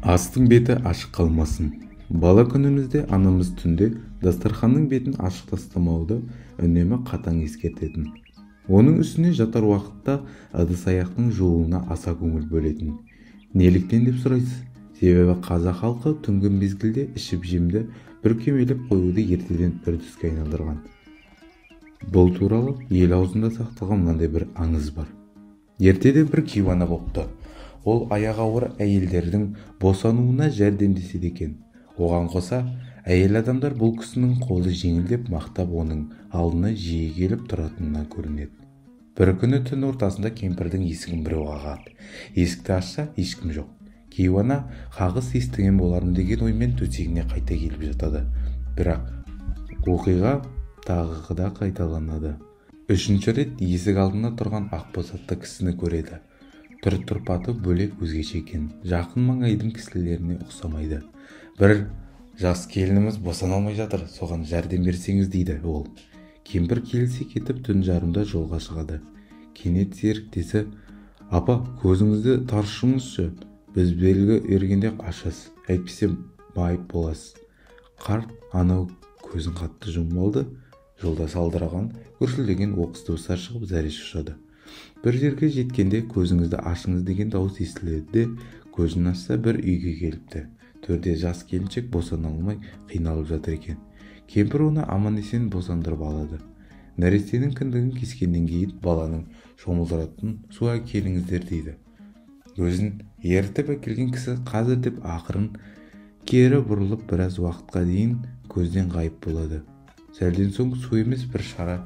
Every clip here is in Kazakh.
Астың беті ашық қалмасын. Бала күнімізде анамыз түнде дастарханның бетін ашық тастамауды үнемі қатаң ескертетін. Оның үстіне жатар уақытта ыдыс-аяқтың жууына аса көңіл бөлетін. Неліктен деп сұрайсыз? Себебі қазақ халқы түнгі мезгілде ішіп-жемді бүркемелеп қоюды ертеден үрдіске айналдырған. Бұл туралы ел аузында сақталған мынандай бір аңыз бар. Ертеде бір кейуана бопты. Ол аяғы ауыр әйелдердің босануына жәрдемдеседі екен. Оған қоса, әйел адамдар бұл кісінің қолы жеңіл деп мақтап, оның алдына жиі келіп тұратынына көрінеді. Бір күні түн ортасында кемпірдің есігін біреу қағады. Есікті ашса, ешкім жоқ. Кейуана қағыс естіген болармын деген оймен төсегіне қайта келіп жатады. Бірақ оқиға тағы да қайталанады. Үшінші рет есік алдында тұрған ақбоз атты кісіні көреді. Түр-тұрпаты бөлек өзгеше екен. Жақын маңайдың кісілеріне ұқсамайды. Бір жас келініміз босана алмай жатыр, соған жәрдем берсеңіз дейді ол. Кемпір келісе кетіп түн жарымда жолға шығады. Кенет серіктесі: "Апа, көзіңізді тарс жұмыңызшы, біз белгі бергенде ашасыз, әйтпесе майып боласыз." Қарт анау көзін қатты жұмып алды. Жолда салдыраған, гүрсілдеген оқыс дыбыстар шығып, зәресі ұшады. Бір жерге жеткенде көзіңізді ашыңыз деген дауыс естіледі де, көзін ашса, бір үйге келіпті. Төрде жас келіншек босана алмай қиналып жатыр екен. Кемпір оны аман-есен босандырып алады. Нәрестенің кіндігін кескеннен кейін баланың шомылдыратын су әкеліңіздер дейді. Өзін ертіп әкелген кісі қазір деп ақырын кері бұрылып, біраз уақытқа дейін көзден ғайып болады. Сәлден соң су емес, бір шара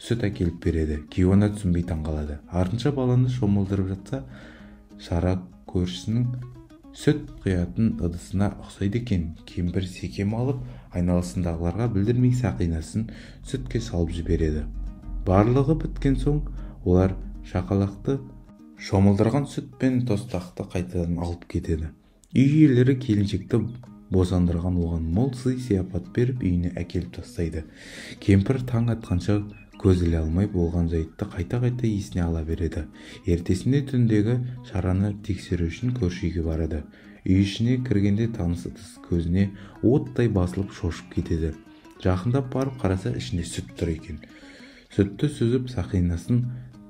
сүт әкеліп береді. Кейуана түсінбей таңғалады. Артынша баланы шомылдырып жатса, шара көршісінің сүт құятын ыдысына ұқсайды екен. Кемпір секем алып, айналасындағыларға білдірмей сақинасын сүтке салып жібереді. Барлығы біткен соң олар шақалақты шомылдырған сүт пен тостақты қайтадан алып кетеді. Үй иелері келіншекті босандырған оған мол сый-сияпат беріп, үйіне әкеліп тастайды. Кемпір таң атқанша көз іле алмай болған жайтты қайта-қайта есіне ала береді. Ертесінде түндегі шараны тексеру үшін көрші үйге барады. Үй ішіне кіргенде таныс ыдыс көзіне оттай басылып шошып кетеді. Жақындап барып қараса, ішінде сүт тұр екен. Сүтті сүзіп сақинасын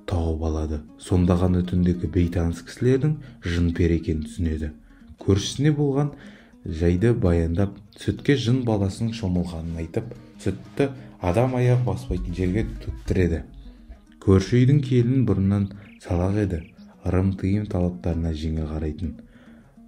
тауып алады. Сонда ғана түндегі бейтаныс кісілердің жын-пері екенін түсінеді. Көршісіне болған жайды баяндап, сүтке жын баласының шомылғанын айтып, сүтті адам аяғы баспайтын жерге төктіреді. Көрші үйдің келіні бұрыннан салақ еді, ырым-тыйым талаптарына жеңіл қарайтын.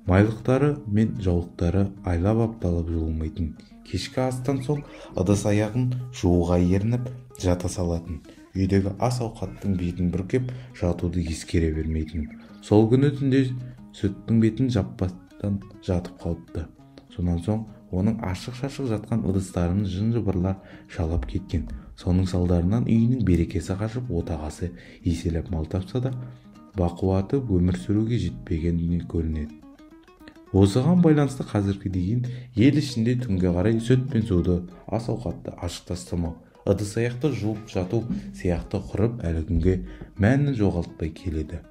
Майлықтары мен жаулықтары айлап апталап жуылмайтын. Кешкі астан соң ыдыс аяғын жууға ерініп жата салатын. Үйдегі ас-ауқаттың бетін бүркеп жатуды ескере бермейтін. Сол күні түнде сүттің бетін жаппастан жатып қалыпты. Сонан соң оның ашық-шашық жатқан ыдыстарын жын-жыбырлар жалап кеткен. Соның салдарынан үйінің берекесі қашып, отағасы еселеп мал тапса да, бақуаты өмір сүруге жетпегеніне көрінеді. Осыған байланысты қазіргі дейін ел ішінде түнге қарай сүт пен суды, ас-ауқатты ашық тастамау, ыдыс-аяқты жуып жату сияқты ғұрып әлі күнге мәнін жоғалтпай келеді.